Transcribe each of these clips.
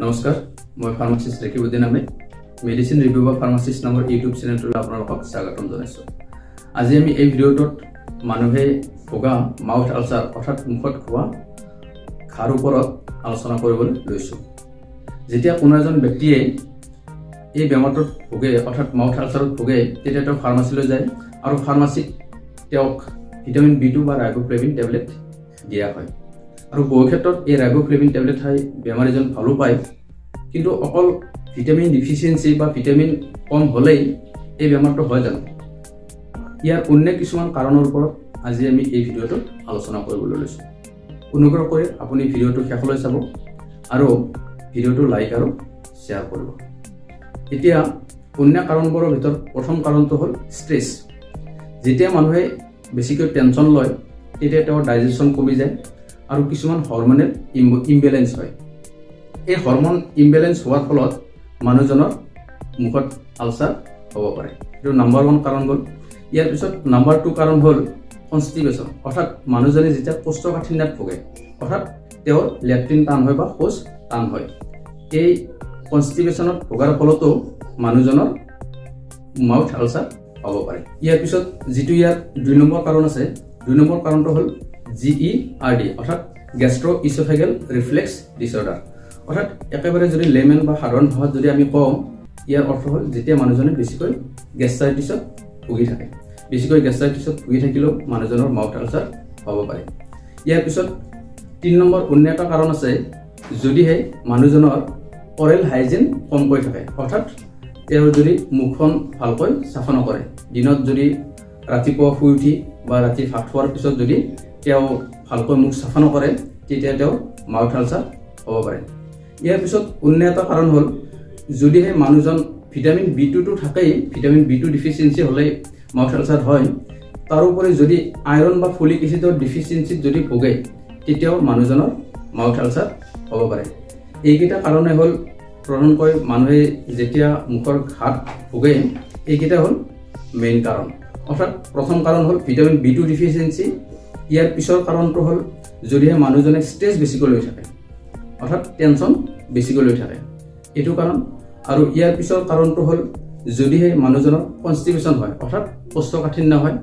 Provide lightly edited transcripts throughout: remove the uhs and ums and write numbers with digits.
নমস্কাৰ, মই pharmacist Rekibuddin Ahmed. Medicine review বা ফাৰ্মাচিষ্ট নামৰ ইউটিউব চেনেলটোলৈ আপোনালোকক স্বাগতম জনাইছোঁ। আজি আমি এই ভিডিঅ'টোত মানুহে ভোগা মাউথ আলচাৰ, অৰ্থাৎ মুখত হোৱা ঘাঁৰ ওপৰত আলোচনা কৰিবলৈ লৈছোঁ। যেতিয়া কোনো এজন ব্যক্তিয়ে এই বেমাৰটোত ভোগে, অৰ্থাৎ মাউথ আলচাৰত ভোগে, তেতিয়া তেওঁ ফাৰ্মাচীলৈ যায় আৰু ফাৰ্মাচীত তেওঁক ভিটামিন বি 2 বা ৰাইবোফ্লেভিন টেবলেট দিয়া হয়। আৰু বহু ক্ষেত্ৰত এই ৰাইবোফ্লেভিন টেবলেট খাই বেমাৰীজন ভালো পায়। কিন্তু অকল ভিটামিন ডিফিচিয়েঞ্চি বা ভিটামিন কম হ'লেই এই বেমাৰটো হয় জানো? ইয়াৰ অন্য কিছুমান কাৰণৰ ওপৰত আজি আমি এই ভিডিঅ'টোত আলোচনা কৰিবলৈ লৈছোঁ। অনুগ্ৰহ কৰি আপুনি ভিডিঅ'টো শেষলৈ চাব আৰু ভিডিঅ'টো লাইক আৰু শ্বেয়াৰ কৰিব। এতিয়া অন্য কাৰণবোৰৰ ভিতৰত প্ৰথম কাৰণটো হ'ল ষ্ট্ৰেছ। যেতিয়া মানুহে বেছিকৈ টেনশ্যন লয়, তেতিয়া তেওঁৰ ডাইজেশ্যন কমি যায় আৰু কিছুমান হৰমনেল ইমবেলেঞ্চ হয়। এই হৰমন ইমবেলেঞ্চ হোৱাৰ ফলত মানুহজনৰ মুখত আলচাৰ হ'ব পাৰে। এইটো নাম্বাৰ 1 কাৰণ গ'ল। ইয়াৰ পিছত নাম্বাৰ 2 কাৰণ হ'ল কনষ্টিপেশ্যন, অৰ্থাৎ মানুহজনে যেতিয়া কোষ্ঠকাঠিন্যত ভোগে, অৰ্থাৎ তেওঁৰ লেট্ৰিন টান হয় বা শৌচ টান হয়, এই কনষ্টিপেশ্যনত ভোগাৰ ফলতো মানুহজনৰ মাউথ আলচাৰ হ'ব পাৰে। ইয়াৰ পিছত যিটো ইয়াৰ 2 নম্বৰ কাৰণ আছে, 2 নম্বৰ কাৰণটো হ'ল জিইআৰডি, অৰ্থাৎ গেষ্ট্ৰ ইচোফেগেল ৰিফ্লেক্স ডিচঅৰ্ডাৰ। অৰ্থাৎ একেবাৰে যদি লেমেন বা সাধাৰণ ভাষাত যদি আমি কওঁ, ইয়াৰ অৰ্থ হ'ল যেতিয়া মানুহজনে বেছিকৈ গেষ্ট্ৰাইটিছত ভুগি থাকে। বেছিকৈ গেষ্ট্ৰাইটিছত ভুগি থাকিলেও মানুহজনৰ মাউথ আলচাৰ হ'ব পাৰে। ইয়াৰ পিছত 3 নম্বৰ অন্য এটা কাৰণ আছে, যদিহে মানুহজনৰ অৰেল হাইজিন কমকৈ থাকে, অৰ্থাৎ তেওঁৰ যদি মুখখন ভালকৈ চাফা নকৰে, দিনত যদি ৰাতিপুৱা শুই উঠি বা ৰাতি ভাত খোৱাৰ পিছত যদি তেওঁ ভালকৈ মুখ চাফা নকৰে, তেতিয়া তেওঁ মাউথ আলচাৰ হ'ব পাৰে। ইয়াৰ পিছত অন্য এটা কাৰণ হ'ল, যদিহে মানুহজন ভিটামিন বি 2টো থাকেই, ভিটামিন বি 2 ডিফিচিয়েঞ্চি হ'লেই মাউথ আলচাৰ হয়। তাৰোপৰি যদি আইৰণ বা ফলিক এচিডৰ ডিফিচিয়েঞ্চিত যদি ভোগে, তেতিয়াও মানুহজনৰ মাউথ আলচাৰ হ'ব পাৰে। এইকেইটা কাৰণে হ'ল প্ৰধানকৈ মানুহে যেতিয়া মুখৰ ঘাঁত ভোগে, এইকেইটা হ'ল মেইন কাৰণ। অৰ্থাৎ প্ৰথম কাৰণ হ'ল ভিটামিন বি 2 ডিফিচিয়েঞ্চি। ইয়াৰ পিছৰ কাৰণটো হ'ল যদিহে মানুহজনে ষ্ট্ৰেছ বেছিকৈ লৈ থাকে, অৰ্থাৎ টেনশ্যন বেছিকৈ লৈ থাকে, এইটো কাৰণ। আৰু ইয়াৰ পিছৰ কাৰণটো হ'ল যদিহে মানুহজনৰ কনষ্টিপেশ্যন হয়, অৰ্থাৎ কোষ্ঠকাঠিন্য হয়।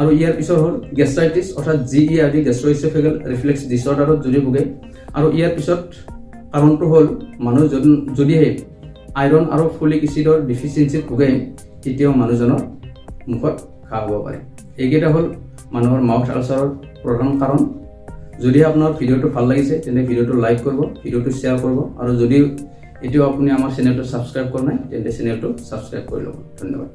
আৰু ইয়াৰ পিছৰ হ'ল গেষ্ট্ৰাইটিছ, অৰ্থাৎ জিইআৰডি, গেষ্ট্ৰইচোফেগেল ৰিফ্লেক্স ডিছঅৰ্ডাৰত যদি ভোগে। আৰু ইয়াৰ পিছত কাৰণটো হ'ল মানুহ যদিহে আইৰণ আৰু ফলিক এচিডৰ ডিফিচিয়েঞ্চিত ভোগে, তেতিয়াও মানুহজনৰ মুখত ঘাঁ হ'ব পাৰে। এইকেইটা হ'ল মানুহৰ মাউথ আলচাৰৰ প্ৰধান কাৰণ। যদি আপোনাৰ ভিডিঅ'টো ভাল লাগিছে, তেন্তে ভিডিঅ'টো লাইক কৰিব, ভিডিঅ'টো শ্বেয়াৰ কৰিব আৰু যদি এতিয়াও আপুনি আমাৰ চেনেলটো ছাবস্ক্ৰাইব কৰা নাই, তেন্তে চেনেলটো ছাবস্ক্ৰাইব কৰি ল'ব। ধন্যবাদ।